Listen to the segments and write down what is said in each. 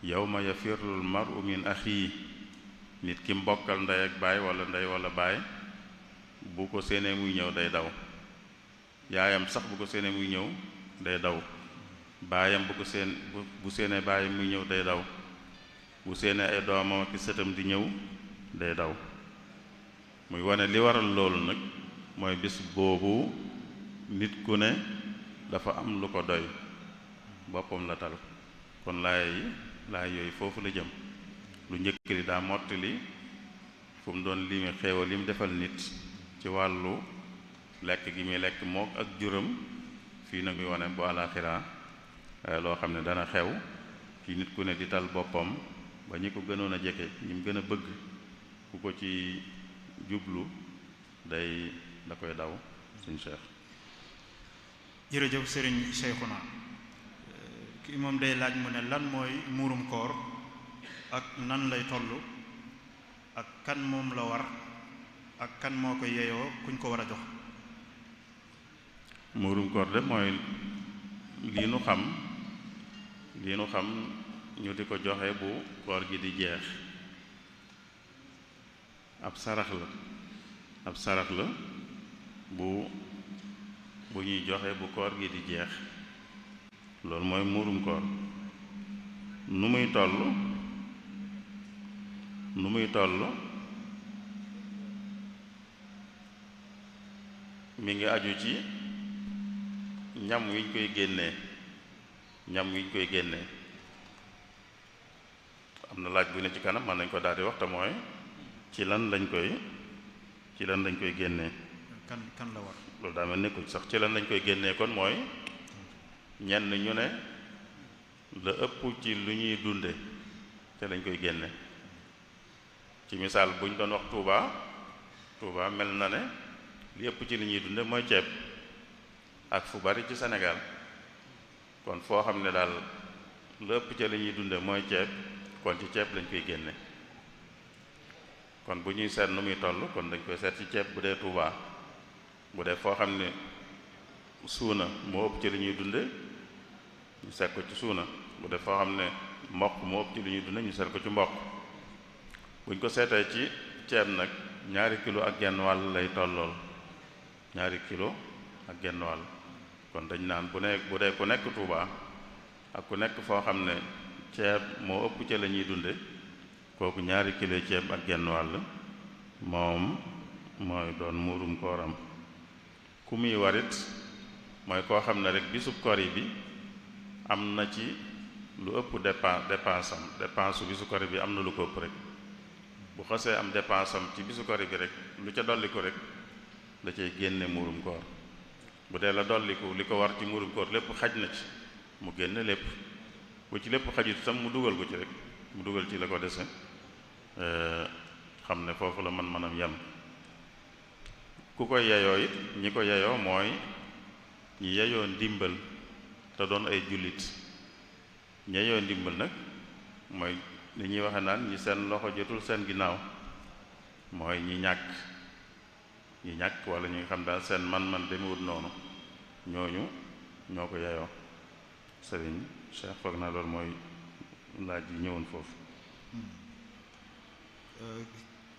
yawma yafirrul mar'u min axii nit ki mbokkal ndey ak baay wala ndey wala baay bu ko séenee muy ñëw day daw yaayam sax bu ko séenee muy ñëw day daw baayam bu séenee baayam muy ñëw day daw bu séenee ay doomam ak sëtam di ñëw day daw muy wane li waral loolu nag mooy bis boobu nit ku ne dafa am lu ko doy boppam la tal kon laay yooyu foofu la jëm lu njëkk li daa mottali fu mu doon limi xéewal li mu defal nit ci wàllu lekk gi muy lekk mook ak juram fii nag muy wane bu àlaxira loo xam ne dana xew ci nit ku ne di tal boppam ba ñi ko gënoon a jege ñi mu gën a bëgg ku ko ci jublu da koy daw suñ Cheikh. jërëjëf sëriñ Cheikhouna kii moom day laaj mu ne lan mooy muurum koor ak nan lay toll ak kan moom la war ak kan moo ko yeyoo kuñ ko war a jox. muurum koor de mooy lii nu xam ñu di ko joxe bu koor gi di jeex ab sarax la bu ñuy joxe bu koor gi di jeex loolu mooy muurum koor nu muy toll mi ngi aju ci ñam wiñ koy génnee am na laaj bu ne ci kanam mën nañ ko daal di wax te mooy ci lan lañ koy génnee. kan la war. loolu daa mel nekkul sax ci lan lañ koy génnee kon mooy ñenn ñu ne la ëpp ci lu ñuy dunde te lañ koy génne ci misaal buñ doon wax Touba mel na ne li ëpp ci li ñuy dunde mooy ceeb ak fu bari ci Sénégal kon foo xam ne daal la ëpp ci li ñuy dunde mooy ceeb kon ci ceeb lañ koy génne kon bu ñuy seet nu muy toll kon dañ koy seet ci ceeb bu dee Touba bu dee foo xam ne suuna moo ëpp ci li ñuy dunde ñu seet ko ci suuna bu dee foo xam ne mboq moo ëpp ci li ñuy dunde ñu seet ko ci mboq buñ ko seetee ci ceeb nag 2 kilo ak genn wàll lay tollool 2 kilo ak genn wàll kon dañ naan bu dee ku nekk Touba ak ku nekk foo xam ne ceeb moo ëpp ci la ñuy dunde kooku 2 kilo ceeb ak genn wàll moom mooy doon muurum kooram ku muy warit mooy koo xam ne rek bisub kor yi bi am na ci lu ëpp dépense bisu kor bi am na lu ko ëpp rek bu xasee am dépense am ci bisu kor bi rek lu ca dolli ko rek da cay génne muurum koor bu dee la dolliku li ko war ci muurum koor lépp xaj na ci mu génne lépp bu ci lépp xajut sam mu dugal ko ci rek mu dugal ci la ko dese xam ne foofu la manam yem ku ko yeyoo it ñi ko yeyoo mooy ñi yeyoo ndimbal te doon ay jullit ñi yeyoo ndimbal nag mooy li ñuy waxe naan ñi seen loxo jotul seen ginnaaw mooy ñi ñàkk wala ñi nga xam daal seen man-man demewut noonu ñooñu ñoo ko yeyoo sëriñ Cheikh foog naa loolu mooy laaj yi ñëwoon foofu.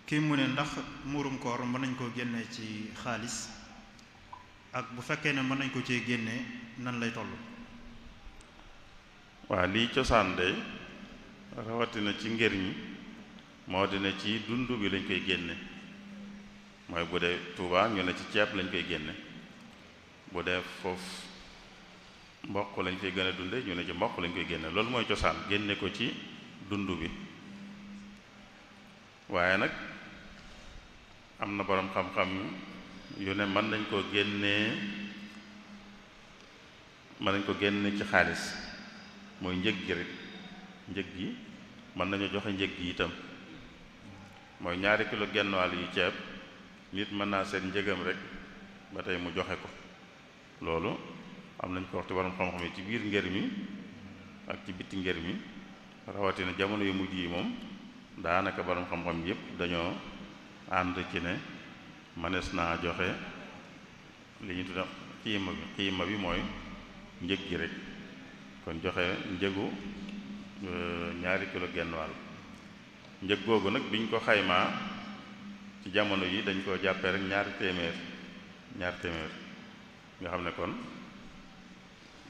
kii mu ne ndax muurum koor mën nañ koo génnee ci xaalis ak bu fekkee ne mën nañ ko cee génnee nan lay toll. waa lii cosaan de rawatina ci ngër ñi moo dina ci dund bi lañ koy génne mooy bu dee Touba ñu ne ci ceeb lañ koy génne bu dee foofu mboq lañ koy gën a dunde ñu ne ci mboq lañ koy génne loolu mooy cosaan génne ko ci dund bi waaye nag am na boroom xam-xam yu ne mën nañ ko génne ci xaalis mooy njëg gi rek njëg gi mën nañu joxe njëg gi itam mooy 2 kilo genn wàll yu ceeb nit mën naa seet njëgam rek ba tey mu joxe ko loolu am nañ ko waxtu borom xam-xam yi ci biir ngër mi ak ci bitti ngër mi rawatina jamono yu mujj yi moom daanaka borom xam-xam yépp dañoo ànd ci ne mënees naa joxe li ñu tudda xiima bi mooy njëg gi rek kon joxe njëgu 2 kilo genn wàll. njëg googu nag biñ ko xaymaa ci jamono yi dañ koo jàppee rek 2 téeméer nga xam ne kon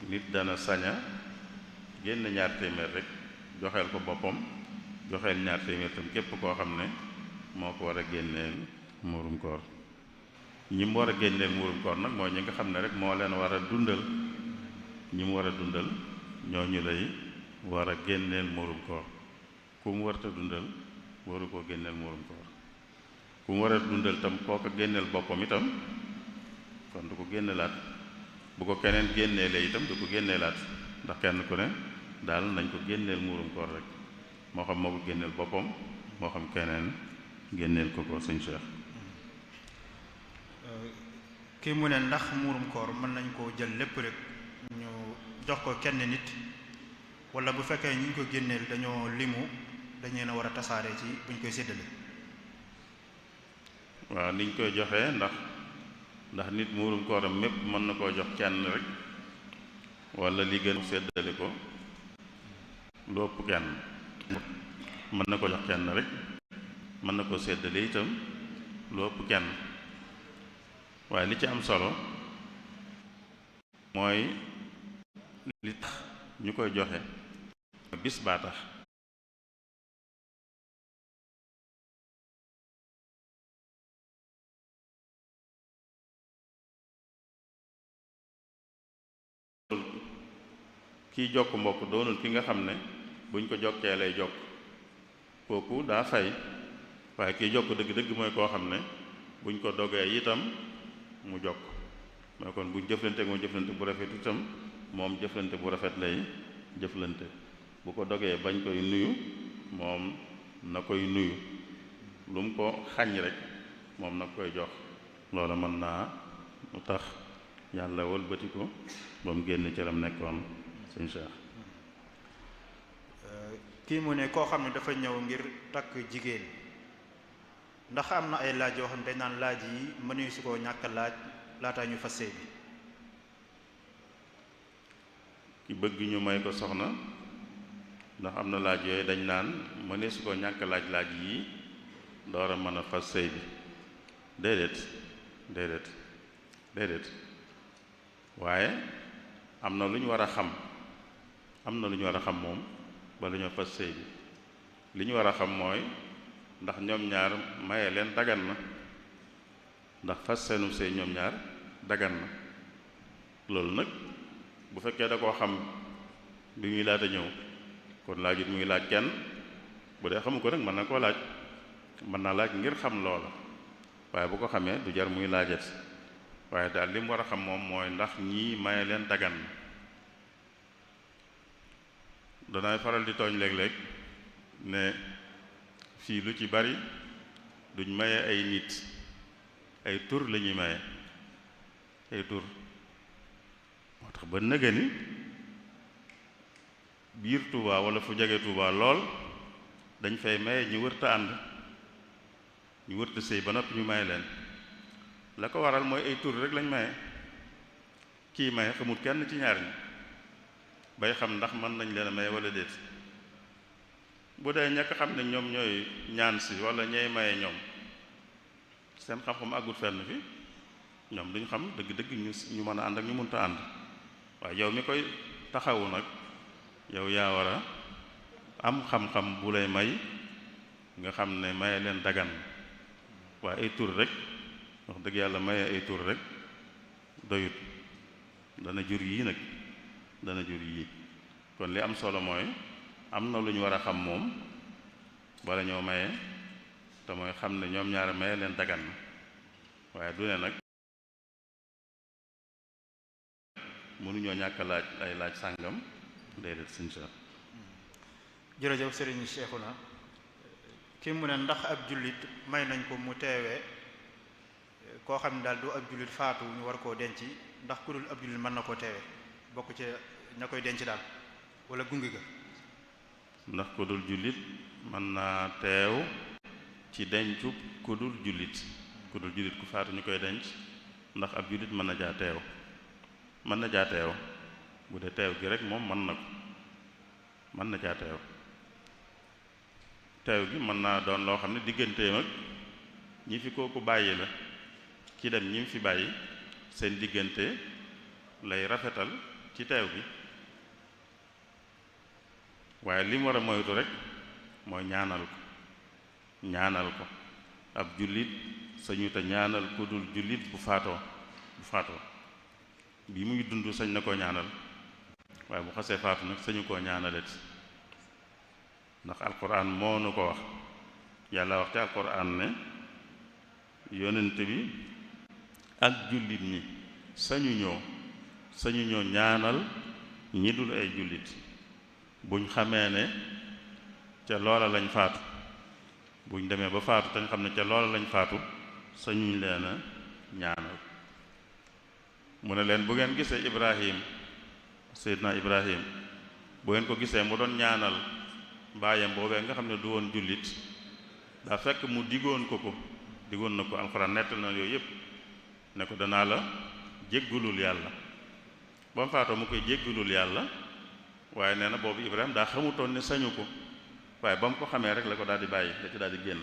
nit dana saña génn 2 téeméer rek joxeel ko boppam joxeel 2 téeméer tam képp koo xam ne moo ko war a génneel muurum koor. ñi mu war a génneel muurum koor nag mooy ñi nga xam ne rek moo leen war a dundal. ñi mu war a dundal ñooñu lay war a génneel muurum koor. ku mu warta dundal waru koo génneel muurum koor. ku mu war a dundal tam kooka génneel boppam itam kon du ko génneelaat. bu ko keneen génneelee itam du ko génneelaat ndax kenn ku ne daal nañ ko génneel muurum koor rek moo xam moo ko génneel boppam moo xam keneen génneel ko sëñ Cheikh. kii mu ne ndax muurum koor mën nañ koo jël lépp rek ñu jox ko kenn nit wala bu fekkee ñu ko génneel dañoo limu dañ leen a war a tasaare ci buñ koy séddale. waaw niñ koy joxee ndax nit muurum kooram mépp mën na koo jox kenn rek wala li gën séddale ko lu ëpp kenn mën na ko jox kenn rek mën na koo séddale itam lu ëpp kenn waaye li ci am solo mooy li tax ñu koy joxe bis baa tax. kiy jokk mbokk doonul ki nga xam ne buñ ko jokkee lay jokk kooku daa fay waaye kiy jokk dëgg-dëgg mooy koo xam ne buñ ko dogee itam mu jokk mooy kon buñ jëflante moom jëflante bu rafet itam moom jëflante bu rafet lay jëflante bu ko dogee bañ koy nuyu moom na koy nuyu lu mu ko xañ rek moom na koy jox loola mën naa mu tax yàlla wëlbati ko ba mu génn ci lam nekkoon sëñ Cheikh. kii mu ne koo xam ne dafa ñëw ngir takk jigéen ndax am na ay laaj yoo xam ne dañ naan laaj yi mënuñu su ko ñàkk laaj laataa ñu fas sëy bi. ki bëgg ñu may ko soxna ndax am na laaj yooyu dañ naan mënee su ko ñàkk laaj yi door a mën a fas sëy bi déedéet waaye am na lu ñu war a xam moom bala ñoo fas sëy bi li ñu war a xam mooy ndax ñoom ñaar maye leen dagan na ndax fas seenu sëy ñoom ñaar dagan na loolu nag bu fekkee da koo xam bi muy laata ñëw kon laajut muy laaj kenn bu dee xamu ko nag mën na koo laaj mën naa laaj ngir xam loola waaye bu ko xamee du jar muy laajat waaye daal li mu war a xam moom mooy ndax ñii maye leen dagan na. danaay faral di tooñ léeg-léeg ne fii lu ci bari duñ maye ay nit ay tur la ñuy maye ay tur moo tax ba nëga ni biir Touba wala fu jege Touba lool dañ fay maye ñu wërta ànd ñu wërta sëy ba noppi ñu maye leen la ko waral mooy ay tur rek lañ maye kii maye xamul kenn ci ñaar ñi bay xam ndax mën nañ leen a maye wala déet bu dee ñàkk xam ne ñoom ñooy ñaan si wala ñooy maye ñoom seen xam-xam àggut fenn fi ñoom duñ xam dëgg-dëgg ñu mën a ànd ak ñu mënta ànd waaye yow mi koy taxawu nag yow yaa war a am xam-xam bu lay may nga xam ne maye leen dagan waaye ay tur rek wax dëgg yàlla maye ay tur rek doyut dana jur yii nag dana jur yii kon li am solo mooy am na lu ñu war a xam moom bala ñoo maye te mooy xam ne ñoom ñaar maye leen dagan na waaye du ne nag mënuñoo ñàkk laaj ay laaj sàngam déedéet sëñ Cheikh. jërëjëf Serigne Cheikhouna kii mu ne ndax ab jullit may nañ ko mu teewee koo xam ne daal du ab jullit faatu ñu war koo denc ndax ku dul ab jullit mën na koo teewee bokk ci ña koy denc daal wala gunge ga. ndax ku dul jullit mën naa teew ci dencu ku dul jullit ku faatu ñu koy denc ndax ab jullit mën na jaa teew bu dee teew gi rek moom mën na ko mën na caa teew gi mën naa doon loo xam ne digganteem ak ñi fi kooku bàyyi la ci dem ñi fi bàyyi seen diggante lay rafetal ci teew gi waaye li mu war a moytu rek mooy ñaanal ko ab jullit sañu te ñaanal ku dul jullit bu faatoo bi muy dund sañ na koo ñaanal waaye bu xasee faatu nag sañu koo ñaanalet ndax alquran moo nu ko wax yàlla wax ci alquran ne yonent bi ak jullit ñi sañu ñoo ñaanal ñi dul ay jullit buñ xamee ne ca loola lañ faatu buñ demee ba faatu te ñu xam ne ca loola lañ faatu sañuñ leen a ñaanal mu ne leen bu ngeen gisee Seydina Ibrahim bu ngeen ko gisee mu doon ñaanal baayam boobee nga xam ne du woon jullit daa fekk mu digoon na ko alxuraan nettal na yooyu yëpp ne ko danaa la jéggulul yàlla ba mu faatoo mu koy jéggulul yàlla waaye nee na boobu Ibrahim daa xamutoon ne sañu ko waaye ba mu ko xamee rek la ko daal di bàyyi la ci daal di génn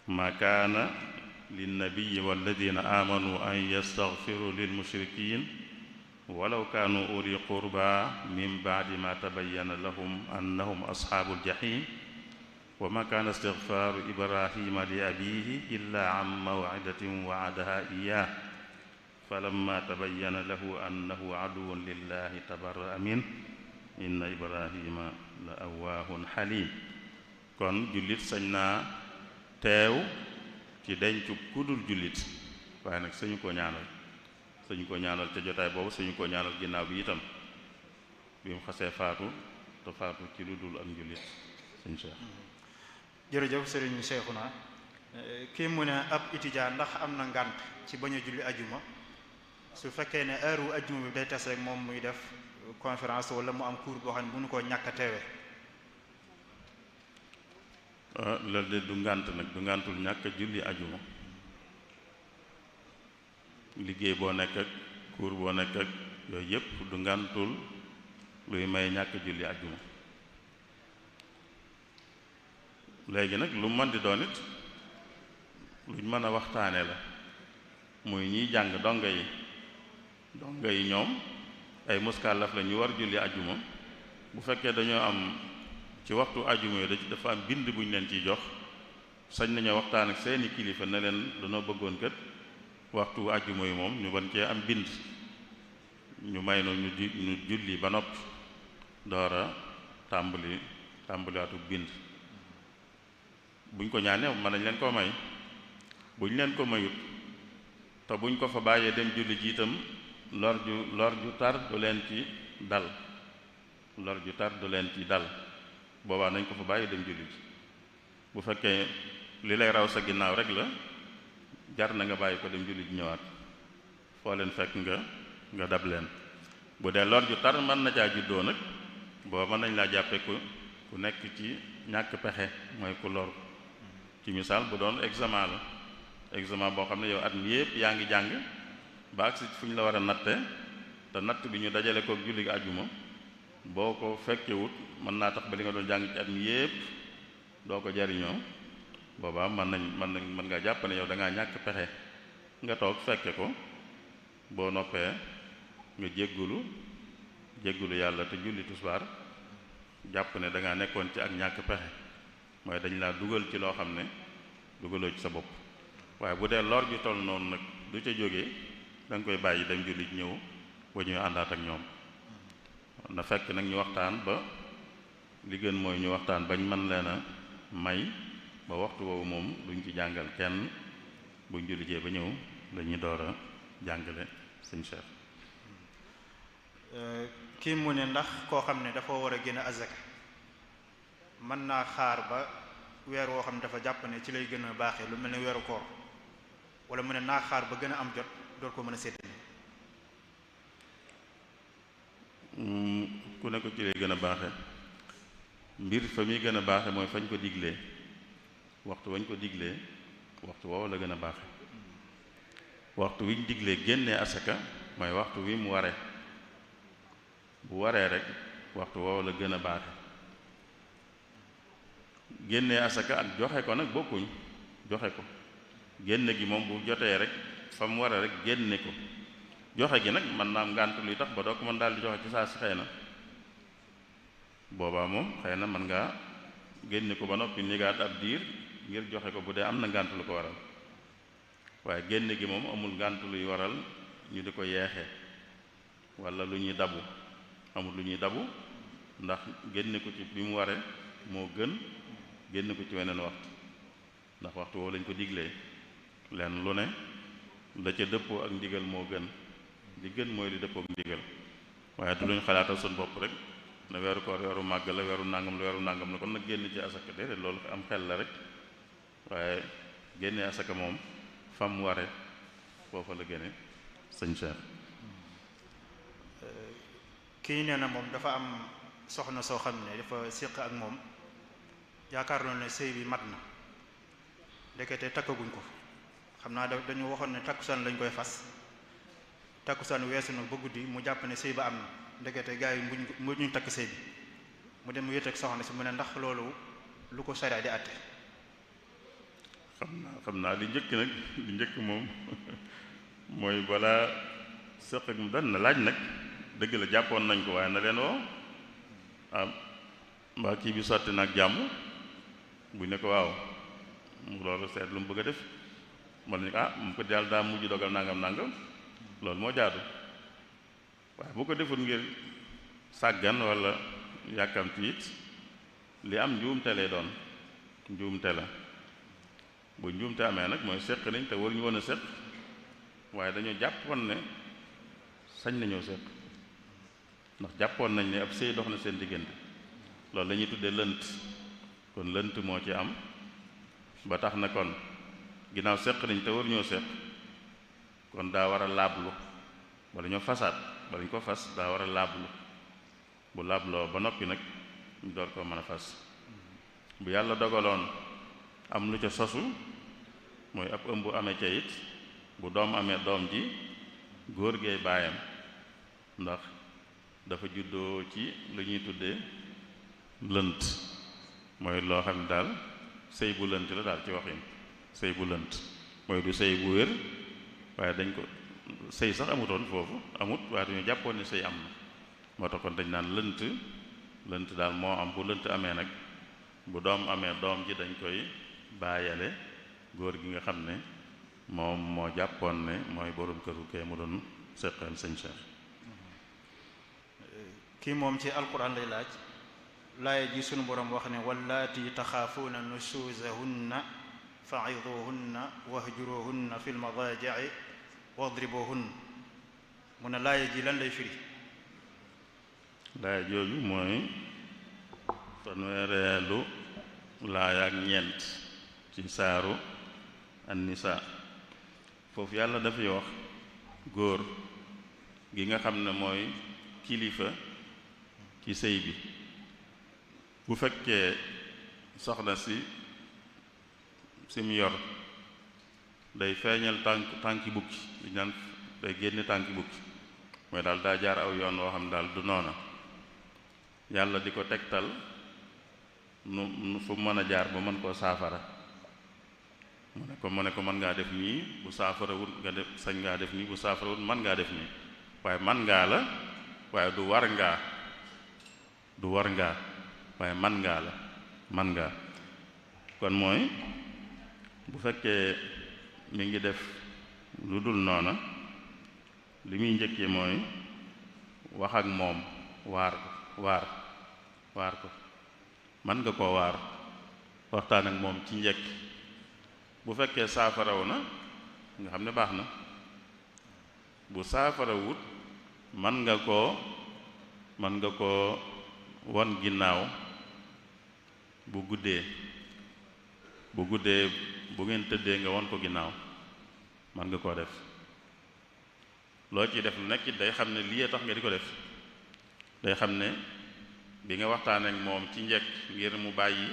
ma kaana linnabiyyi walladina amanu an yastaghfiru lil mushrikin walaw kaanu uli qurba min baadi ma tabayyana lahum annahum ashaabul jahim wa ma kaana istighfaaru ibrahima li abihi illa an maw'idatin wa'adaha iyyah falamma tabayyana lahu annahu aduwwun lillahi tabarra'a min inna ibrahima la awwaahun halim kon jullit sañ naa teew ci dencu kudul jullit waaye nag sañu ko ñaanal ca jotaay boobu sañu ko ñaanal ginnaaw bi itam bi mu xasee faatu te faatu ci lu dul ak njullit sëñ Cheikh. jërëjëf sëriñ Cheikhouna kii mu ne ab étudiant ndax am na ngànt ci bañ a julli ajuma su fekkee ne heure wu ajuma bi day tase ak moom muy def conférence wala mu am cours boo xam ne mënu koo ñàkk a teewee. loolu de du ngànt nag du ngàntul ñàkk a julli ajuma liggéey boo nekk ak cours boo nekk ak yooyu yëpp du ngàntul luy may ñàkk julli ajuma léegi nag lu mën di doon it luñ mën a waxtaane la muy ñiy jàng donga yi ñoom ay muskàllaf la ñu war julli ajuma bu fekkee dañoo am ci waxtu ajuma yi dafa am bind bu ñu leen ciy jox sañ nañoo waxtaan ak seeni kilifa ne leen dañoo bëggoon kat waxtu ajuma yi moom ñu ban cee am bind ñu may no ñu julli ba noppi door a tàmbaliwaatu bind buñ ko ñaanee mën nañ leen koo may buñ leen ko mayut te buñ ko fa bàyyee dem julli ji itam lor ju tar du leen ci dal boobaa nañ ko fa bàyyi dem julli ji bu fekkee li lay raw sa ginnaaw rek la jar na nga bàyyi ko dem julli ji ñëwaat foo leen fekk nga dab leen bu dee lor ju tar mën na caa juddoo nag booba mën nañ laa jàppe ku nekk ci ñàkk pexe mooy ku lor ci misaal bu doon examen boo xam ne yow at mi yépp yaa ngi jàng ba agsi fu ñu la war a natte te natt bi ñu dajale kook julli gi àjjuma boo ko fekkewut mën naa tax ba li nga doon jàng ci at mi yépp doo ko jariñoo boobaa mën nga jàpp ne yow da ngaa ñàkk pexe nga toog fekke ko boo noppee nga jéggulu yàlla te julli tusbaar jàpp ne da ngaa nekkoon ci ak ñàkk pexe mooy dañ laa dugal ci loo xam ne dugaloo ci sa bopp waaye bu dee lor ju toll noonu nag du ca jógee da nga koy bàyyi dem julli ñëw ba ñuy àndaat ak ñoom na fekk nag ñu waxtaan ba li gën mooy ñu waxtaan bañ mën leen a may ba waxtu woowu moom duñ ci jàngal kenn buñ julli jee ba ñëw dañuy door a jàngale sëñ Cheikh. kii mu ne ndax koo xam ne dafa war a génn azaka mën naa xaar ba weer woo xam ne dafa jàpp ne ci lay gën a baaxee lu mel ne weeru koor wala mu ne naa xaar ba gën a am jot door ko mën a séddale. ku ne ko ci lay gën a baaxe mbir fa muy gën a baaxe mooy fañ ko diglee waxtu wañ ko diglee waxtu woowu la gën a baaxe waxtu wiñ diglee génnee asaka mooy waxtu wi mu waree bu waree rek waxtu woowu la gën a baaxe génnee asaka ak joxe ko nag bokkuñ joxe ko génne gi moom bu jotee rek fa mu war a rek génne ko joxe gi nag mën naa am ngànt luy tax ba doo ko mën daal di joxe ci saa si xëy na boobaa moom xëy na mën ngaa génne ko ba noppi nigaat ab diir ngir joxe ko bu dee am na ngànt lu ko waral waaye génne gi moom amul ngànt luy waral ñu di ko yeexe wala lu ñuy dabu amul lu ñuy dabu ndax génne ko ci bi mu waree moo gën génne ko ci weneen waxtu ndax waxtu woo lañ ko diglee leen lu ne la ca dëppoo ak ndigal moo gën li gën mooy li dëppoo ak ndigal waaye du luñ xalaatal suñ bopp rek ne weeru koor weeru màgg la weeru nàngam la kon nag génn ci asaka déedéet loolu am xel la rek waaye génne asaka moom fam ware foofa la génne sëñ Cheikh kii nee na moom dafa am soxna soo xam ne dafa séq ak moom yaakaar loon ne sëy bi mat na ndekete takkaguñ ko xam naa dañu waxoon ne takkusaan lañ koy fas takkusaan weesu na ba guddi mu jàpp ne sëy ba am na ndekete gaa yi mbuñ takk sëy bi mu dem wéet ak soxna si mu ne ndax loolu lu ko sariya di àtte xam naa li njëkk moom mooy balaa sëq ak mu dan na laaj nag dëgg la jàppoon nañ ko waaye na leen woo mbaa kii bi sotti nag jàmm bu ne ko waaw loolu seet lu mu bëgg a def man ni mu ko yàlla daa mujj dogal nangam loolu moo jaadu waaye bu ko deful ngir sàggan wala yàkkamti it li am njuumte lay doon njuumte la bu njuumte amee nag mooy séq nañ te waruñu woon a séq waaye dañoo jàppoon ne sañ nañoo séq ndax jàppoon nañ ne ab sëy dox na seen diggante loolu la ñuy tuddee lënt kon lënt moo ci am ba tax na kon ginnaaw séq nañ te waruñoo séq kon daa war a laablu bala ñoo fasaat bala ñu ko fas daa war a laablu bu laabloo ba noppi nag ñu door koo mën a fas bu yàlla dogaloon am lu ca sosu mooy ab ëmb amee ca it bu doom amee doom ji góor geey baayam ndax dafa juddoo ci lu ñuy tuddee lënt mooy loo xam ne daal sëy bu lënt la daal ci waxin sëy bu lënt mooy du sëy bu wér waaye dañ ko sëy sax amutoon foofu amut waaye dañu jàppoon ne sëy am na moo tax kon dañ naan lënt daal moo am bu lënt amee nag bu doom amee doom ji dañ koy bàyyale góor gi nga xam ne moom moo jàppoon ne mooy borom këru kee mu doon seqal sëñ Cheikh kii moom ci alquran lay laaj laaya ji sunu borom wax ne wallaati taxaafuuna nusuuzahunna fa'iduhunna wahjuruhunna fil madaaji'i wadribuhunna mu ne laaya ji lan lay firi laaya jooju mooy fanweereelu laaya ak ñeent ci saaru an-nisaa foofu yàlla dafay wax góor gi nga xam ne mooy kilifa ci sëy bi bu fekkee soxna si mu yor day feeñal tànki bukki li naan day génne tànki bukki mooy daal daa jaar aw yoon woo xam ne daal du noona yàlla di ko tegtal nu fu mën a jaar ba mën koo saafara mu ne ko mën ngaa def nii bu saafarawut nga def sañ ngaa def nii bu saafarawut mën ngaa def nii waaye man ngaa la waaye du war ngaa waaye man ngaa la man ngaa kon mooy bu fekkee mi ngi def lu dul noona li muy njëkkee mooy wax ak moom waar ko man nga koo waar waxtaan ak moom ci njëkk bu fekkee saafaraw na nga xam ne baax na bu saafarawut man nga koo won ginnaaw bu guddee bu ngeen tëddee nga won ko ginnaaw man nga koo def loo ci def lu nekk it day xam ne lii tax nga di ko def day xam ne bi nga waxtaan ak moom ci njëkk ngir mu bàyyi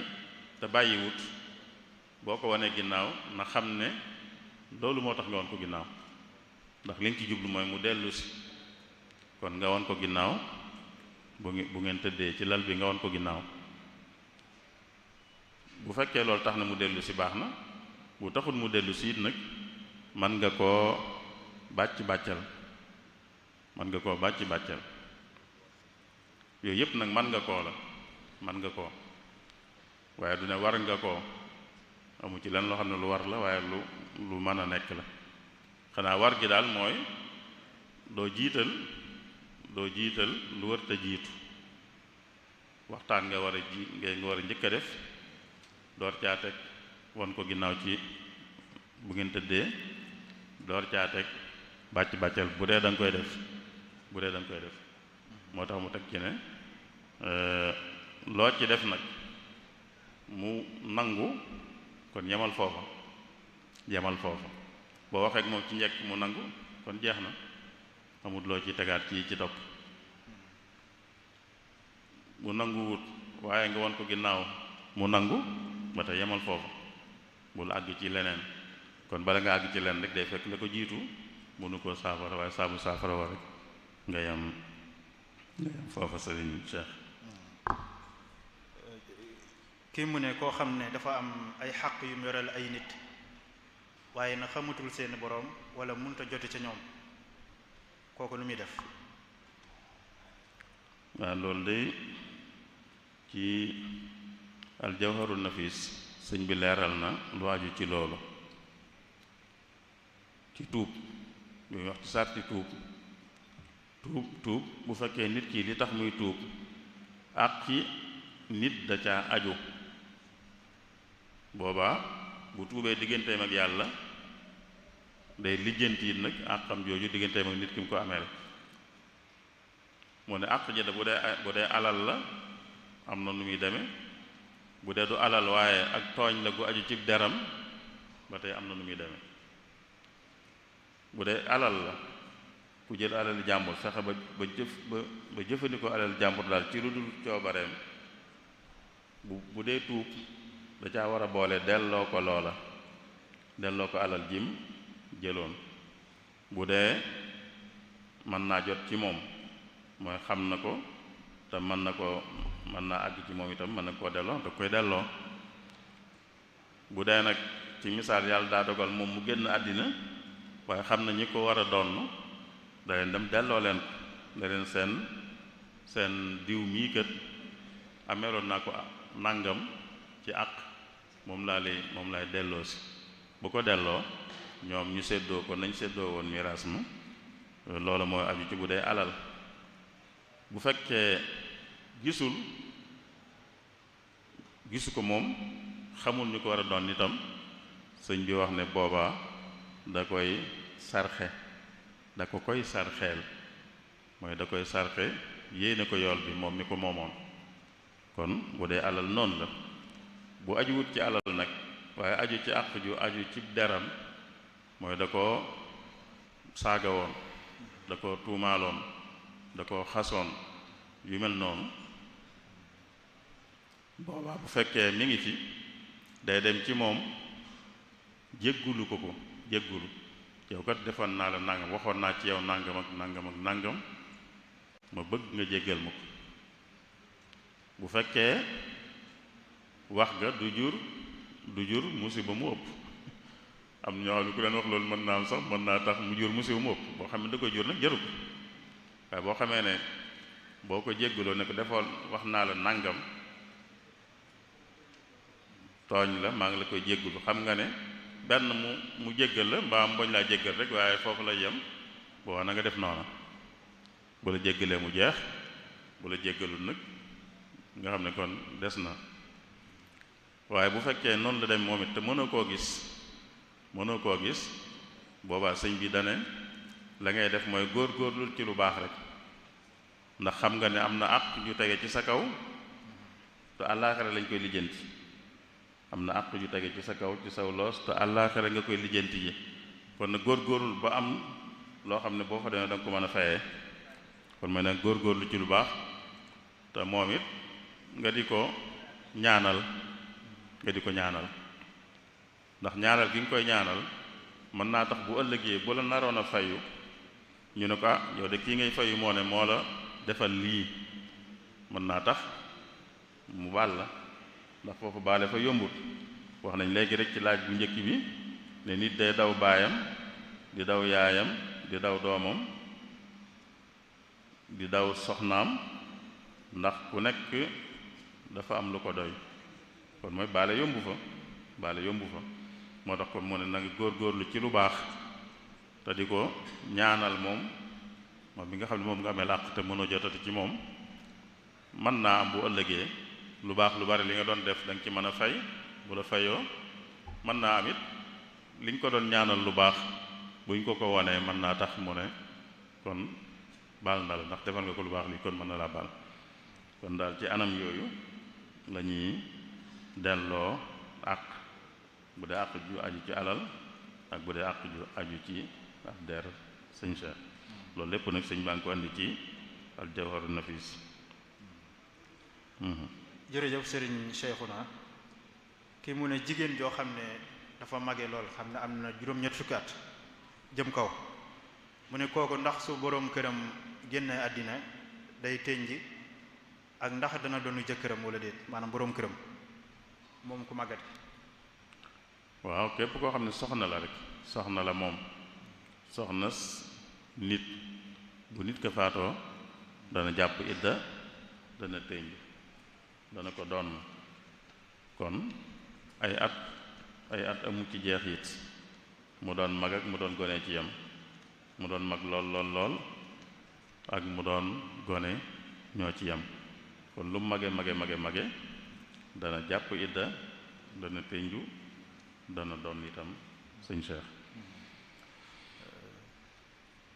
te bàyyiwut boo ko wanee ginnaaw na xam ne loolu moo tax nga won ko ginnaaw ndax li nga ci jublu mooy mu dellu si kon nga won ko ginnaaw bu ngeen tëddee ci lal bi nga won ko ginnaaw. bu fekkee loolu tax na mu dellu si baax na, bu taxul mu dellu si it nag mën nga koo bàccal yooyu yëpp nag mën nga koo waaye du ne war nga koo, amu ci lenn loo xam ne lu war la waaye lu mën a nekk la. xanaa war gi daal mooy doo jiital lu wër te jiitu. waxtaan nga war a njëkk a def door caa teg won ko ginnaaw ci bu ngeen tëddee, door caa teg bàccal bu dee da nga koy def moo tax mu teg ci ne loo ci def nag mu nangu kon yemal foofa boo waxee ak moom ci njëkk mu nangu kon jeex na, amut loo ci tegaat ci topp. bu nanguwut waaye nga won ko ginnaaw mu nangu ba tey yemal foofu, bul àgg ci leneen. kon bala nga àgg ci leneen rek day fekk la ko jiitu mënu koo saafara, waaye saabu saafara wa rek nga yem foofa. Sëriñ Cheikh kii mu ne koo xam ne dafa am ay xaq yu mu yoral ay nit waaye na xamatul seeni boroom wala mënut a jote ca ñoom, kooku nu muy def? waaw loolu day ci aljawharun nafis sëñ bi leeral na lu aju ci loolu, ci tuub bi wax ci sarti tuub bu fekkee nit ki li tax muy tuub ak ci nit da caa aju, boobaa bu tuubee digganteem ak yàlla day lijjanti nag àqam jooju digganteem ak nit ki mu ko ameel. moo ne àq ja bu dee alal la am na nu muy demee, bu dee du alal waaye ak tooñ la gu aju ci deram ba tey am na nu muy demee. bu dee alal la ku jël alal jàmbur fexe ba jëfandikoo alal jàmbur daal ci lu dul coobareem, bu dee tuub da caa war a boole delloo ko alal jim jëloon. bu dee mën naa jot ci moom mooy xam na ko te mën naa àgg ci moom itam mën na koo delloo da koy delloo. bu dee nag ci misaal yàlla daa dogal moom mu génn àddina waaye xam na ñi ko war a donn da leen dem delloo leen ko, da leen seen diw mii kat ameeloon naa ko nangam ci àq, moom lay delloo si. bu ko delloo ñoom ñu séddoo ko nañ séddoo woon miraas ma, loolu mooy aju ci bu dee alal. bu fekkee gisu ko moom xamul ñu ko war a doon itam sëñ bi wax ne boobaa da koy sarxeel mooy da koy sarxe yéene ko yool bi moom mi ko moomoon. kon bu dee alal noonu la. bu ajuwut ci alal nag waaye aju ci àq ju aju ci deram, mooy da koo saaga woon, da koo tuumaaloon, da ko xasoon, yu mel noonu, boobaa bu fekkee mi ngi fi day dem ci moom jéggulu ko yow kat defoon naa la nangam, waxoon naa ci yow nangam ak nangam ma bëgg nga jéggal ma ko. bu fekkee wax ga du jur musiba mu ëpp, am ñoo xam ne ku leen wax loolu mën naa am sax mën naa tax mu jur musiba mu ëpp. boo xam ne da koy jur nag jaru ko, waaye boo xamee ne boo ko jéggaloo ne ko defoon wax naa la nangam tooñ la, maa ngi la koy jéggalu, xam nga ne benn mu jéggal la mbaa mboñ laa jéggal rek waaye foofu la yem, boo na nga def noona. bu la jéggalee mu jeex, bu la jéggalul nag nga xam ne kon des na. waaye bu fekkee noonu la dem moom it te mënoo koo gis boobaa sëñ bi dane la ngay def mooy góor-góorlu ci lu baax rek, ndax xam nga ne am na àq ju tege ci sa kaw te àllaaxira lañ koy lijjanti. am na àq ju tege ci sa kaw ci saw loos te àllaaxira nga koy lijjanti ji. kon nag góor-góorlu ba am loo xam ne boo fa demee da nga ko mën a fayee. kon mooy nag góor-góorlu ci lu baax te moom it nga di ko ñaanal ndax ñaanal gi nga koy ñaanal mën naa tax bu ëllëgee bu la naroon a fayu ñu ne ko yow de kii ngay fayu moo ne moo la defal lii mën naa tax mu baal la ndax foofu baale fa yombut. wax nañ léegi rek ci laaj bu njëkk bi ne nit day daw baayam di daw yaayam di daw doomam di daw soxnaam ndax ku nekk dafa am lu ko doy kon mooy baale yombu fa moo tax kon mu ne na nga góorgóorlu ci lu baax te di ko ñaanal moom bi nga xam ne moom nga amee làq te mënoo jotati ci moom mën naa am bu ëllëgee lu baax lu bari li nga doon def da nga ci mën a fay bu la fayoo mën naa am it liñ ko doon ñaanal lu baax buñ ko wonee mën naa tax mu ne kon baal na la ndax defal nga ko lu baax li kon mën na laa baal kon daal ci anam yooyu la ñuy delloo àq bu dee àq ju aju ci alal ak bu dee àq ju aju ci ab der sëñ Cheikh loolu lépp nag sëñ baa ngi ko andi ci al jawharu nafis. jërëjëf sëriñ Cheikhouna kii mu ne jigéen joo xam ne dafa mage lool xam ne am na juróom-ñett fukki at jëm kaw mu ne kooku ndax su boroom këram génne àddina day tënji ak ndax dana doonu jëkkëram wala déet maanaam boroom këram moom ku màggat. waaw képp koo xam ne soxna la rek soxna la moom soxna nit bu nit ko faatoo dana jàpp idda dana tënj dana ko doon kon ay at amu ci jeex it mu doon mag ak mu doon gone ci yam mu doon mag lool ak mu doon gone ñoo ci yam kon lu mage dana jàpp idda dana tënju dana doon itam sëñ Cheikh.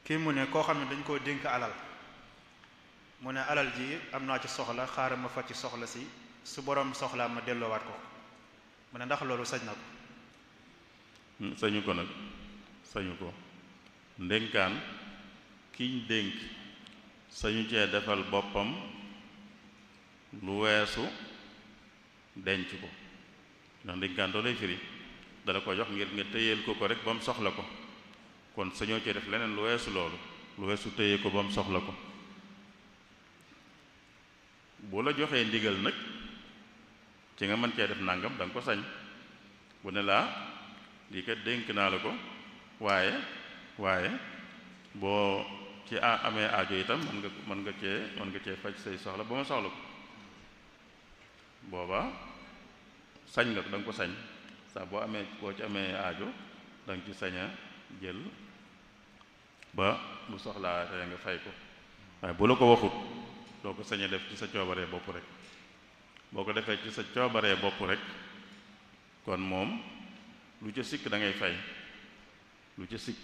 kii mu ne koo xam ne dañ koo dénk alal mu ne alal ji am naa ci soxla xaaral ma fa ci soxla si su borom soxlaa ma delloowaat ko mu ne ndax loolu sañ na ko. sañu ko nag sañu ko ndénkaan kiñ dénk sañu cee defal boppam lu weesu denc ko ndax ndénkaan doo lay firi dala ko jox ngir nga téyeel ko rek ba mu soxla ko kon sañoo cee def leneen lu weesu loolu lu weesu téye ko ba mu soxla ko bu la joxee ndigal nag ci nga mën cee def nangam da nga ko sañ bu ne laa lii kat dénk naa la ko waaye boo ci amee aajo itam mën nga cee faj say soxla ba ma soxla ko booba sañ nga ko da nga ko sañ saa boo ci amee aajo da nga ci sañ a jël ba bu soxlaa te nga fay ko waaye bu la ko waxut doo ko sañ a def ci sa coobaree bopp rek boo ko defee ci sa coobaree bopp rek kon moom lu ca sikk da ngay fay lu ca sikk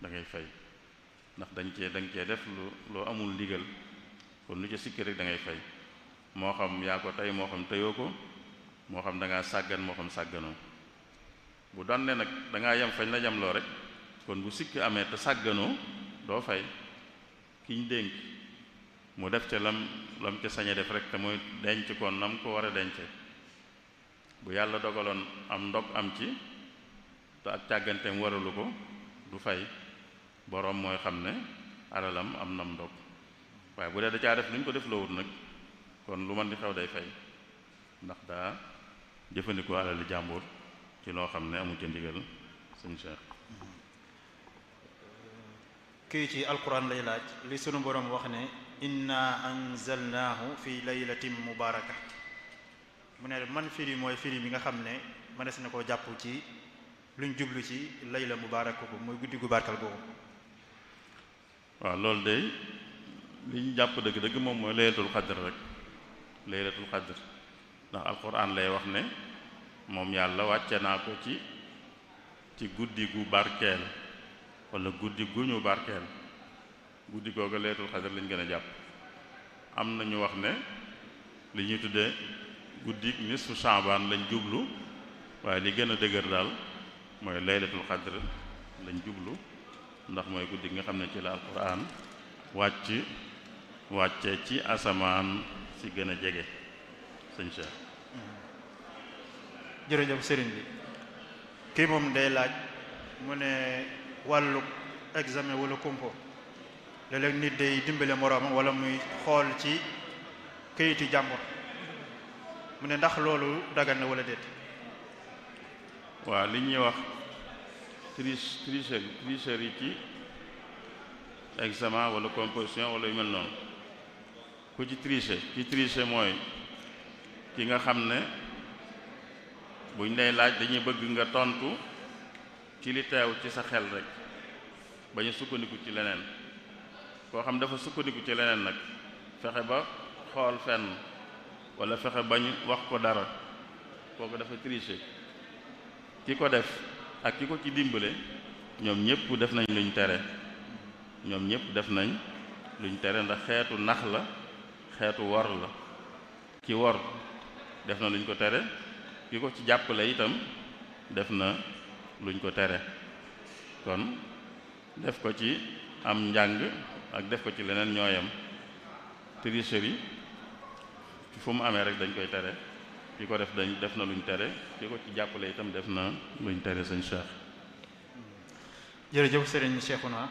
da ngay fay ndax da nga cee def loo amul ndigal kon lu ca sikk rek da ngay fay moo xam yaa ko tey moo xam teyoo ko moo xam da ngaa sàggan moo xam sàgganoo bu doon ne nag da ngaa yem fañ la yem loo rek kon bu sikk amee te sàgganoo doo fay kiñ dénk mu def ca lam ca sañe def rek te mooy denc ko nam ko war a dence bu yàlla dogaloon am ndog am ci te ak càgganteem waralu ko du fay boroom mooy xam ne alalam am nam ndog waaye bu dee da caa def lu ñu ko def loowut nag kon lu man di xew day fay ndax daa jëfandikoo alali jàmbur ci loo xam ne amu ca ndigal sëñ Cheikh. kii ci alquran lay laaj li sunu boroom wax ne inna anzalnaahu fi laylatin mubaraka mu ne man firi mooy firi bi nga xam ne mënees na koo jàpp ci luñ jublu ci layla mubaraka ko mooy guddi gu barkal googu. waaw loolu de li ñu jàpp dëgg-dëgg moom mooy laylatul xadr rek laylatul xadr ndax alquran lay wax ne moom yàlla wàcce naa ko ci guddi gu barkeel wala guddi gu ñu barkeel guddi googu laylatul xadr lañ gën a jàpp am na ñu wax ne li ñuy tuddee guddi nisfu Shaaban lañ jublu waaye li gën a dëgër daal mooy laylatul xadr lañ jublu ndax mooy guddi nga xam ne ci la alquran wàcce ci asamaan si gën a jege sëñ Cheikh. jërëjëf sëriñ bi kii moom day laaj mu ne wàllu examen wala concours léeg-léeg nit day dimbale moroomam wala muy xool ci këyiti jàmbur mu ne ndax loolu dagan na wala déet. waaw li ñuy wax tricherie yi ci examen wala composition wala yu mel noonu ku ci tricher mooy ki nga xam ne buñ lay laaj dañuy bëgg nga tontu ci li teew ci sa xel rek bañu sukkandiku ci leneen koo xam dafa sukkandiku ci leneen nag fexe ba xool fenn wala fexe bañ wax ko dara kooku dafa tricher ki ko def ak ki ko ci dimbale ñoom ñëpp def nañ luñ tere ndax xeetu nax la xeetu wor la ki wor def na luñ ko tere ki ko ci jàppale itam def na luñ ko tere kon def ko ci am njàng ak def ko ci leneen ñooyam tricherie fu mu amee rek dañ koy tere ki ko def na luñ tere ki ko ci jàppale itam def na luñ tere sëñ Cheikh. jërëjëf sëriñ Cheikhouna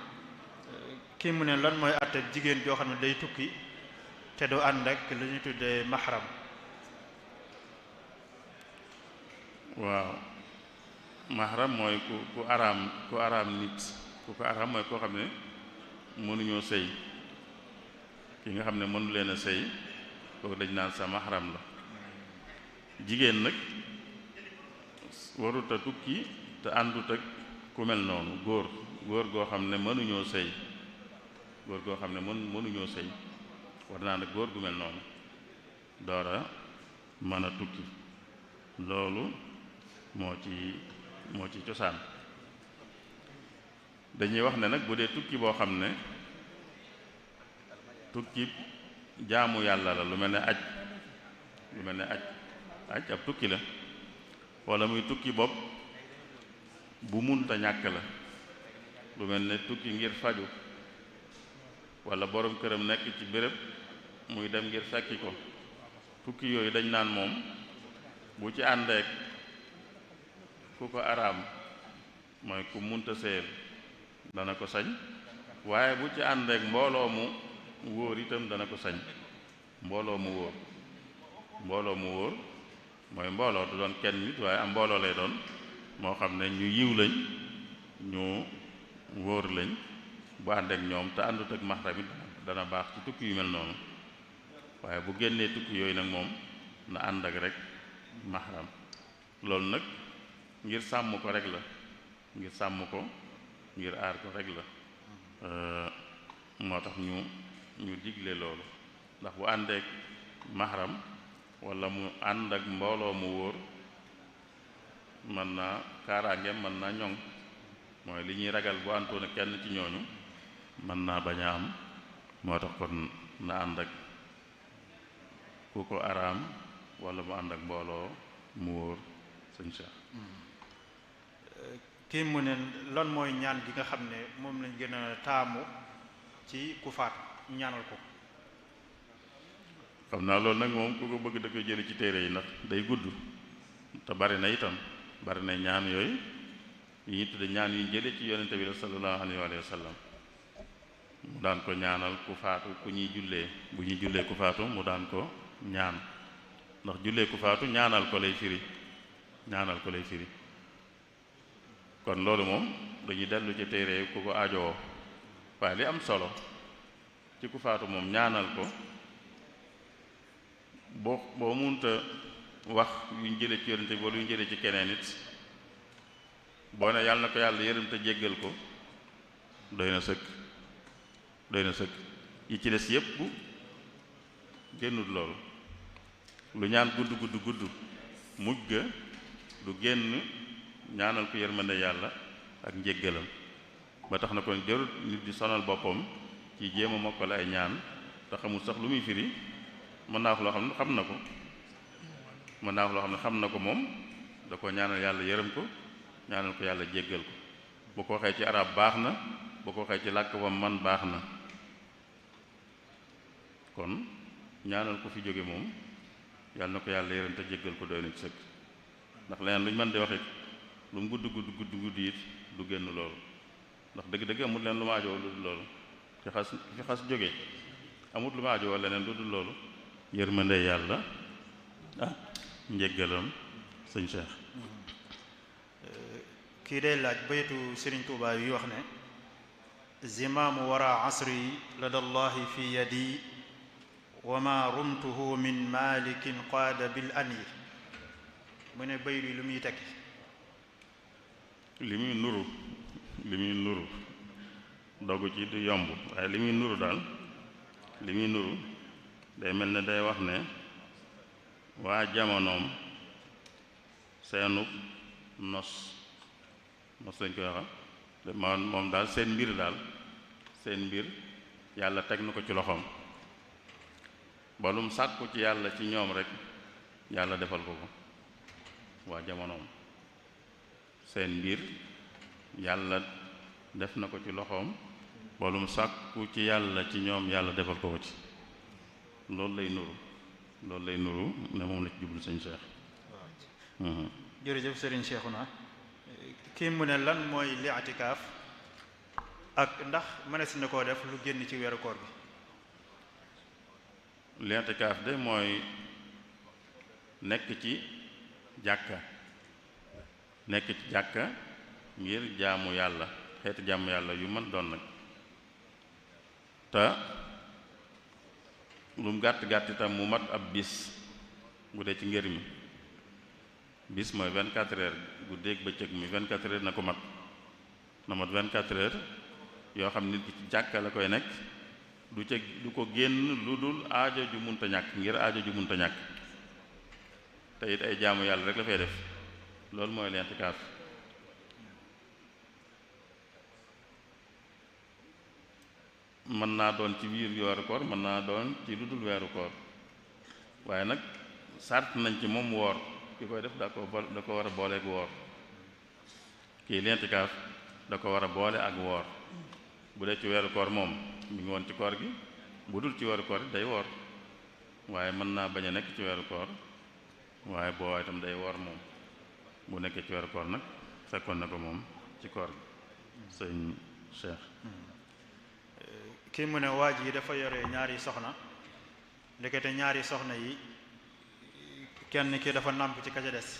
kii mu ne lan mooy àtte jigéen joo xam ne day tukki te du ànd ak lu ñu tuddee mahram. waaw mahram mooy ku araam nit ku ko araam mooy koo xam ne mënuñoo sëy ki nga xam ne mënu leen a sëy kooku dañ naan sa mahram la. jigéen nag warut a tukki te àndut ak ku mel noonu góor goo xam ne mënuñoo sëy mënuñoo sëy war naa nag góor gu mel noonu doora mën a tukki loolu moo ci cosaan. dañuy wax ne nag bu dee tukki boo xam ne tukki jaamu yàlla la lu mel ne aj ab tukki la wala muy tukki bopp bu munta ñàkk la lu mel ne tukki ngir faju wala borom këram nekk ci béréb muy dem ngir fekki ko tukki yooyu dañ naan moom bu ci àndeek ku ko araam mooy ku munta séyal dana ko sañ waaye bu ci àndeek mbooloo mu wóor itam dana ko sañ mbooloo mu wóor mooy mbooloo du doon kenn nit waaye am mbooloo lay doon moo xam ne ñu yiw lañ ñu wóor lañ bu ànd ak ñoom te àndut ak mahram it dana baax ci tukki yu mel noonu waaye bu génnee tukki yooyu nag moom na ànd ak rek mahram loolu nag ngir sàmm ko rek la ngir aar ko rek la moo tax ñu digle loolu ndax bu àndeek mahram wala mu ànd ak mbooloo mu wóor mën naa kaaraangeem mën naa ñoŋ mooy li ñuy ragal bu àndoon ak kenn ci ñooñu mën naa bañ a am moo tax kon na ànd ak ku ko araam wala mu ànd ak mbooloo mu wóor sëñ Cheikh. kii mu ne lan mooy ñaan gi nga xam ne moom lañ gën a taamu ci ku faat ñaanal ko. xam naa loolu nag moom ku ko bëgg da koy jële ci téere yi ndax day gudd te bari na itam bari na ñaan yooyu yi ñu tudde ñaan yu jële ci yonente bi sallallahu alayhi wa sallam mu daan ko ñaanal ku faatu bu ñuy jullee ku faatu mu daan ko ñaan ndax jullee ku faatu ñaanal ko lay firi kon loolu moom dañuy dellu ci téere ku ko aajowoo waaye li am solo ci ku faatu moom ñaanal ko boo munta wax yuñ jële ci yonente bi wala yuñ jële ci keneen it boo ne yàlla na ko yàlla yërëm te jéggal ko doy na sëkk yi ci des yépp génnut loolu lu ñaan gudd mujj ga du génn ñaanal ko yërmande yàlla ak njéggalam ba tax na kon jarut nit di sonal boppam ci jéem a mokkal ay ñaan te xamul sax lu muy firi mën naa wax loo xam ne xam na ko moom da ko ñaanal yàlla yërëm ko ñaanal ko yàlla jéggal ko bu ko waxee ci arab baax na bu ko waxee ci làkk wam man baax na kon ñaanal ko fi jóge moom yàlla na ko yàlla yërëm te jéggal ko doy na ci sëkk ndax leneen lu ñu mën di waxit lu mu gudd it du génn loolu ndax dëgg-dëgg amul leen lu ma ajowoo lu dul loolu fi xas jóge amut lu ma ajowoo leneen lu dul loolu yërmande yàlla ak njéggalam sëñ Cheikh. kii day laaj baytu Sëriñ Tuubaa yi wax ne zimaamu wara asri lada allahi fi yadi wa ma rumtuhu min malikin qaada bil anyi mu ne baytu yi lu muy tekki. li muy nuru dogu ci du yomb waaye li muy nuru daal li muy nuru day mel ne day wax ne waa jamonoom seenub nos lañ koy waxa moom daal seen mbir yàlla teg na ko ci loxoom ba lum sàkku ci yàlla ci ñoom rek yàlla defal ko ko waa jamonoom seen mbir yàlla def na ko ci loxoom ba lum sàkku ci yàlla ci ñoom yàlla defal ko ko ci loolu lay nuru ne moom la ci jublu sëñ Cheikh. jërëjëf sëriñ Cheikhouna kii mu ne lan mooy li'tikaaf ak ndax mënees na koo def lu génn ci weeru koor bi. li'tikaaf de mooy nekk ci jàkka ngir jaamu yàlla xeeti jaamu yàlla yu mën doon nag te lu mu gàtt itam mu mat ab bis bu dee ci ngër mi bis mooy 24 heures guddeeg bëccëg mi 24 heures na ko mat 24 heures yoo xam nit ki ci jàkka la koy nekk du ko génn lu dul aajo ju munta ñàkk ngir aajo ju munta ñàkk te it ay jaamu yàlla rek la fay def loolu mooy li'tikaaf. mën naa doon ci biir weeru koor mën naa doon ci lu dul weeru koor waaye nag sart nañ ci moom woor ki koy def da ko war a boole ak woor kii li'tikaaf da ko war a boole ak woor bu dee ci weeru koor moom mi ngi woon ci koor gi bu dul ci weeru koor day woor waaye mën naa bañ a nekk ci weeru koor waaye boo itam day woor moom bu nekkee ci weeru koor nag fekkoon na ko moom ci koor gi sëñ Cheikh. kii mu ne waa ji dafa yore ñaari soxna ndekete ñaari soxna yi kenn ki dafa nàmp ci ka ca des.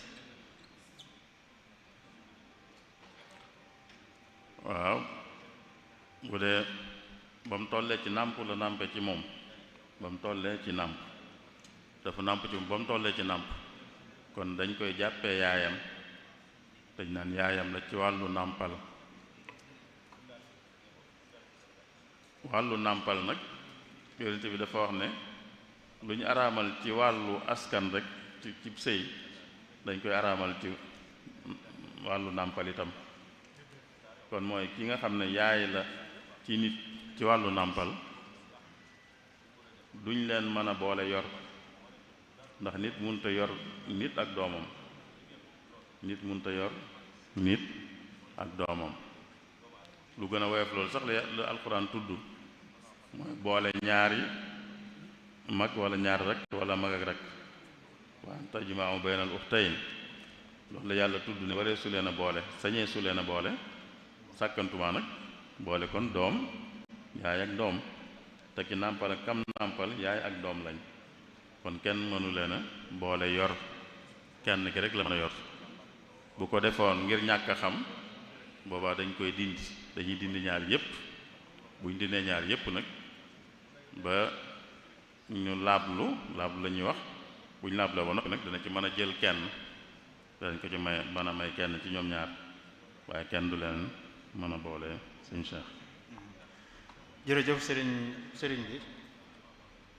waaw bu dee ba mu tollee ci nàmp la nàmpe ci moom ba mu tollee ci nàmp dafa nàmp ci moom ba mu tollee ci nàmp kon dañ koy jàppee yaayam dañ naan yaayam la ci wàllu nàmpal. wàllu nàmpal nag yonent bi dafa wax ne lu ñu araamal ci wàllu askan rek ci sëy dañ koy araamal ci wàllu nàmpal itam kon mooy ki nga xam ne yaay la ci nit ci wàllu nàmpal duñ leen mën a boole yor ndax nit mënut a yor nit ak doomam lu gën a woyof loolu sax la alxuraan tudd mooy boole ñaari mag wala ñaari rek wala mag ak rek wa an tajma'u baynal ukhtayn loolu la yàlla tudd ne waree su leen a boole sañee su leen a boole sàkkantuma nag boole kon doom yaay ak doom te ki nàmpal ak kam nàmpal yaay ak doom lañ kon kenn mënu leen a boole yor kenn ki rek la mën a yor bu ko defoon ngir ñàkk a xam boobaa dañuy dindi ñaar yépp buñ dindee ñaar yépp nag ba ñu laablu la ñuy wax buñ laabloo ba noppi nag dana ci mën a jël kenn danañ ko ci mën a may kenn ci ñoom ñaar waaye kenn du leen mën a boole sëñ Cheikh. jërëjëf sëriñ bi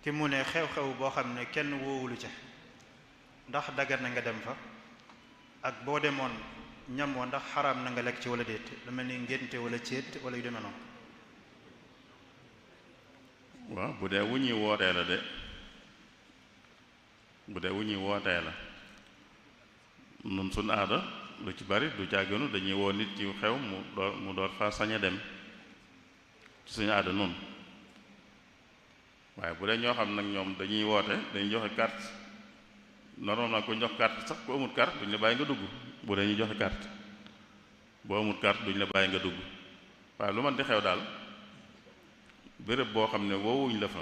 ki mu ne xew-xew boo xam ne kenn woowulu ca ndax dagar na nga dem fa ak boo demoon ñam wa ndax xaraam na nga lekk ci wala déet lu mel ni ngénte wala céet wala yu demee noonu. waaw bu dee wu ñuy wootee la de bu dee wu ñuy wootee la nun suñ aada lu ci bari du jàgganu dañuy woo nit ci xew mu door fa sañ a dem ci suñu aada nun waaye bu dee ñoo xam nag ñoom dañuy woote dañuy joxe carte normalement ku ñu jox carte sax ku amul carte duñ la bàyyi nga dugg bu dee ñu joxe carte boo amul carte duñ la bàyyi nga dugg waaye lu man di xew daal béréb boo xam ne woowuñ la fa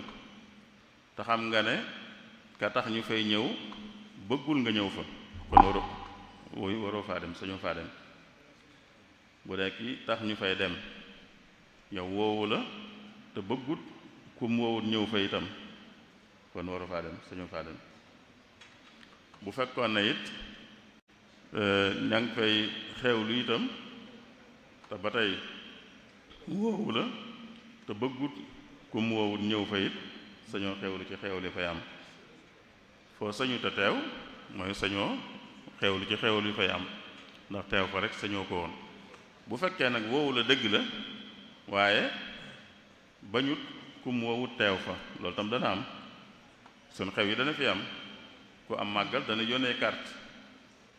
te xam nga ne ka tax ñu fay ñëw bëggul nga ñëw fa kon waroo faa dem sañoo faa dem bu dee ki tax ñu fay dem yow woowu la te bëggut ku mu woowut ñëw fa itam kon waroo faa dem sañoo faa dem bu fekkoon na it ña ngi fay xewlu itam te ba tey woowu la te bëggut ku mu woowut ñëw fa it sañoo xewlu ci xewli fay am foo sañu te teew mooy sañoo xewlu ci xewlu fay am ndax teew fa rek sañoo ko woon bu fekkee nag woowu la dëgg la waaye bañut ku mu woowut teew fa loolu tam dana am suñ xew yi dana fi am ku am màggal dana yónnee carte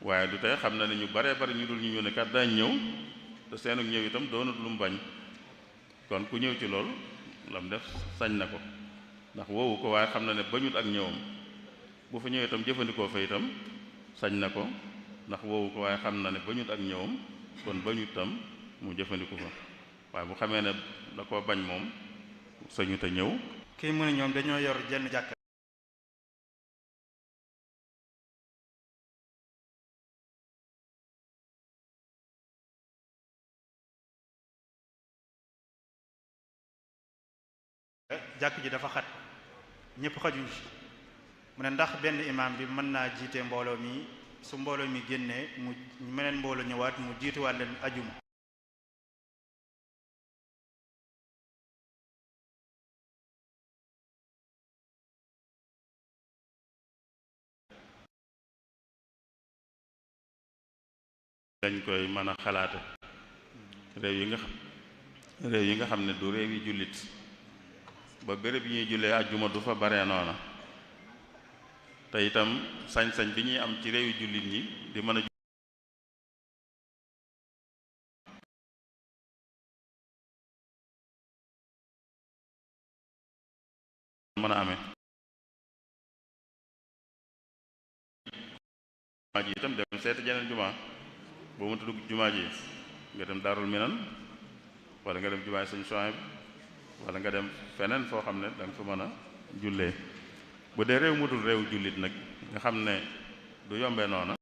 waaye du tey xam na ne ñu baree bari ñu dul ñu yónnee carte daañ ñëw te seenu ñëw itam doonut lu mu bañ kon ku ñëw ci loolu lam def sañ na ko ndax woowu ko waaye xam na ne bañut ak ñëwam bu fa ñëwee itam jëfandikoo fa itam sañ na ko ndax woowu ko waaye xam na ne bañut ak ñëwam kon bañut itam mu jëfandiku fa waaye bu xamee ne da koo bañ moom sañu te ñëw. kii mu ne ñoom dañoo yor jenn jàkka jàkk ji dafa xat ñëpp xajuñ ci mu ne ndax benn imaam bi mën naa jiite mbooloo mi su mbooloo mi génnee mu meneen mbooloo ñëwaat mu jiituwaat leen ajuma dañ koy mën a xalaate réew yi nga xam ne du réew yi jullit ba béréb yi ñuy jullee àjjuma du fa bare noona te itam sañ-sañ bi ñuy am ci réew yi jullit ñi di mën a amee jumaa ji itam dem seeti jeneen jumaa boo mënta dugg jumaa ji nga dem Daarul Minan wala nga dem jumaay Sëñ Suwayb wala nga dem feneen foo xam ne da nga fa mën a jullee bu dee réew mu dul réew jullit nag nga xam ne du yombee noona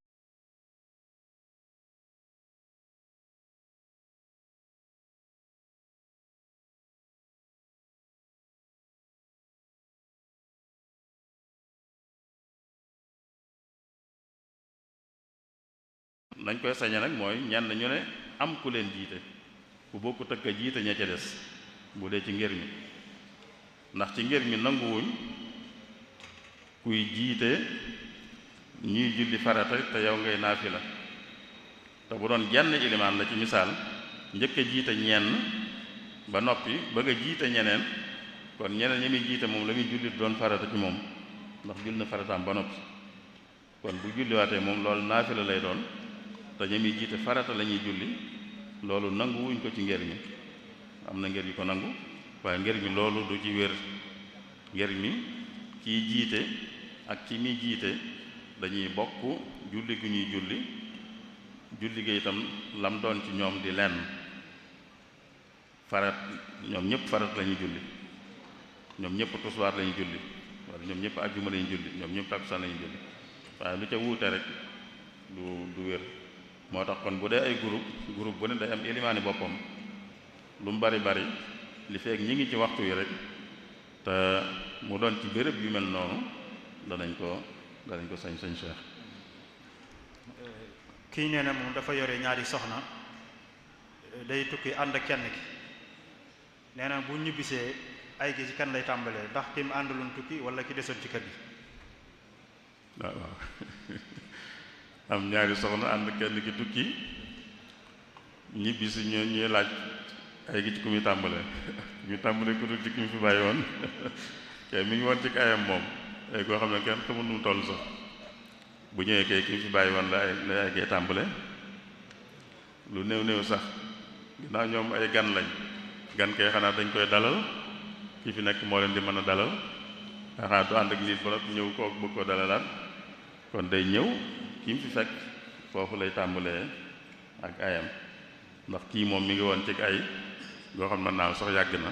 nañ koy sañe nag mooy ñenn ñu ne am ku leen jiite ku bokk tëkk jiite ña ca des bu dee ci ngir mi ndax ci ngir mi nanguwuñ kuy jiite ñuy julli farata te yow ngay naafila te bu doon jenn ilimaan la ci misaal njëkk a jiite ñenn ba noppi bëgg a jiite ñeneen kon ñeneen ñi muy jiite moom la muy jullit doon farata ci moom ndax jull na farataam ba noppi kon bu julliwaatee moom loolu naafila lay doon te ñi muy jiite farata la ñuy julli loolu nanguwuñ ko ci ngir mi am na ngir yu ko nangu waaye ngir mi loolu du ci wér ngir mi kiy jiite ak ki muy jiite dañuy bokk julli gu ñuy julli gi itam lam doon ci ñoom di lenn farat ñoom ñëpp farat la ñuy julli ñoom ñëpp tusbaar la ñuy julli wala ñoom ñëpp ajjuma la ñuy julli ñoom ñëpp takkusaan la ñuy julli waaye lu ca wuute rek du wér moo tax kon bu dee ay groupe bu ne day am ilimaani boppam lu mu bari li fekk ñi ngi ci waxtu yi rek te mu doon ci béréb yu mel noonu danañ ko sañ Cheikh. kii nee na moom dafa yore ñaari soxna day tukki ànd ak kenn ki nee na bu ñibbisee ay gi ci kan lay tàmbalee ndax ki mu àndaloon tukki wala ki desoon ci kër gi. waaw am ñaari soxna ànd kenn ki tukki ñibbisi ñuy laaj ay gi ci ku muy tàmbalee ñu tàmbalee ku dul ci ki mu fi bàyyi woon kay mi ngi woon ci ayam moom ay koo xam ne kenn xamul nu mu toll sax bu ñëwee kay ki mu fi bàyyi woon la ay gee tàmbale lu néew sax ginnaaw ñoom ay gan lañ gan kay xanaa dañ koy dalal ki fi nekk moo leen di mën a dalal xanaa du ànd ak nit ba nag ñëw kook bëgg ko dalalaat kon day ñëw ki mu fi fekk foofu lay tàmbalee ak ayam ndax kii moom mi ngi woon ci ay goo xam ne naaw sax yàgg na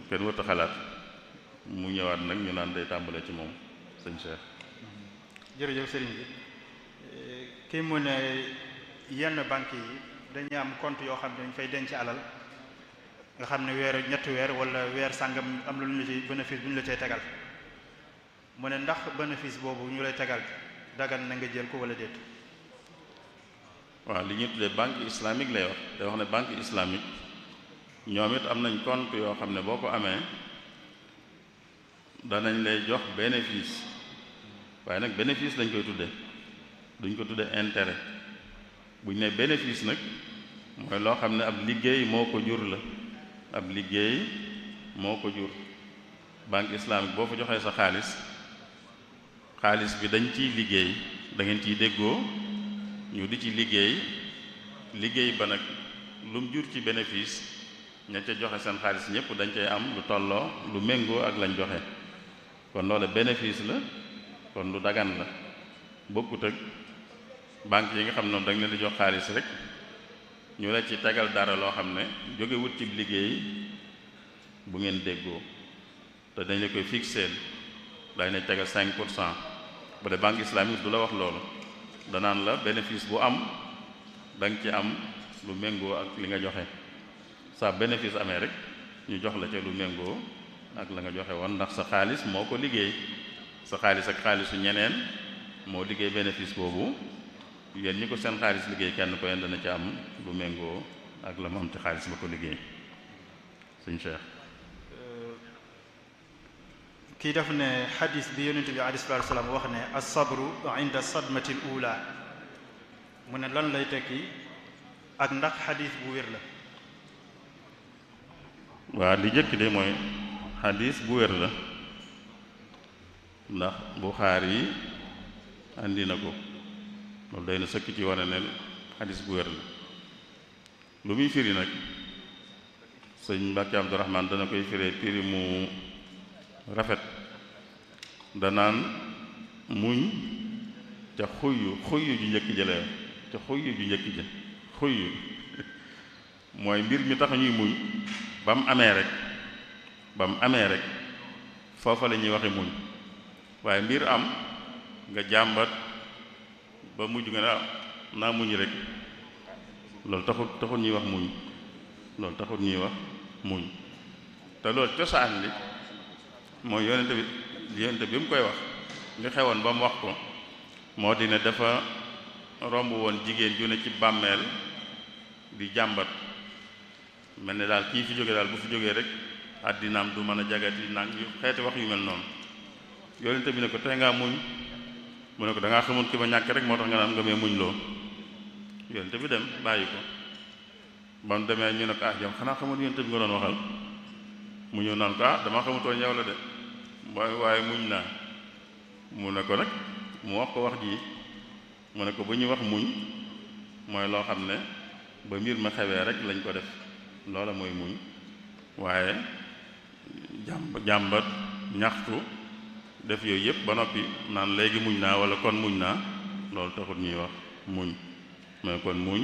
kenn wërta xalaat mu ñëwaat nag ñu naan day tàmbalee ci moom sëñ Cheikh. jërëjëf sëriñ bi kii mu ne yenn banque yi dañuy am compte yoo xam ne dañ fay denc alal nga xam ne ñetti weer wala weer sàngam am lu ñu ci bénéfice bu ñu la cay tegal mu ne ndax bénéfice boobu ñu lay tegal dagan na nga jël ko wala déet. waaw li ñuy tuddee banque islamique lay wax day wax ne banque islamique ñoom it am nañ compte yoo xam ne boo ko amee danañ lay jox bénéfice waaye nag bénéfice lañ koy tuddee duñ ko tuddee intérêt buñ ne bénéfice nag mooy loo xam ne ab liggéey moo ko jur la ab liggéey moo ko jur. banque islamique boo fa joxee sa xaalis bi dañ ciy liggéey da ngeen ciy déggoo ñu di ci liggéey ba nag lu mu jur ci bénéfice ña ca joxe seen xaalis ñëpp dañ cay am lu tolloo lu méngoo ak lañ joxe kon loolu bénéfice la kon lu dagan la bokkut ak banque yi nga xam ne noonu da nga leen di jox xaalis rek ñu la ci tegal dara loo xam ne jóge wut ci liggéey bu ngeen déggoo te dañ la koy fixeel dañ lay tegal 5% bu dee banque islamique du la wax loolu danaan la bénéfice bu am da nga ci am lu méngoo ak li nga joxe sa bénéfice amee rek ñu jox la ca lu méngoo ak la nga joxe woon ndax sa xaalis moo ko liggéey sa xaalis ak xaalisu ñeneen moo liggéey bénéfice boobu yéen ñi ko seen xaalis liggéey kenn ko yéen dana ci am lu méngoo ak la mu am ci xaalis ba ko liggéey sëñ Cheikh. kii daf ne xadis bi yonent bi alayhi salaatu wa salaam wax ne as-sabru inda sadmati al-ula mu ne lan lay tekki ak ndax xadis bu wér la. waaw li jëkk de mooy xadis bu wér la ndax Buxaari yi andi na ko loolu day na sëkk ci wane ne xadis bu wér la lu muy firi nag sëñ Mbàkke Abdurahmaan dana koy firee firi mu rafet danaan muñ ca xuyyu ju njëkk jëlee ca xuyyu ju njëkk jë xuyyu mooy mbir mi tax ñuy muñ ba mu amee rek foofa la ñuy waxe muñ waaye mbir am nga jàmbat ba mujj nga naa muñ rek loolu taxut ñuy wax muñ loolu taxut ñuy wax muñ te loolu cosaan li mooy yonent bi mu koy wax li xewoon ba mu wax ko moo di ne dafa romb woon jigéen ju ne ci bàmmeel di jàmbat mel ne daal kii fi jóge daal bu fi jógee rek àddinaam du mën a jagati nag yu xeeti wax yu mel noonu yonent bi ne ko tey ngaa muñ mu ne ko da ngaa xamul ki ma ñàkk rek moo tax nga naan nga mee muñ loo yonent bi dem bàyyi ko ba mu demee ñu ne ko yow xanaa xamul yonent bi nga doon waxal mu ñëw naan ko dama xamutoon yow la de waaye muñ naa mu ne ko nag mu wax ko wax ji mu ne ko bu ñuy wax muñ mooy loo xam ne ba mbir ma xewee rek lañ ko def loola mooy muñ waaye jàmbat ñaxtu def yooyu yëpp ba noppi naan léegi muñ naa wala kon muñ naa loolu taxut ñuy wax muñ mais kon muñ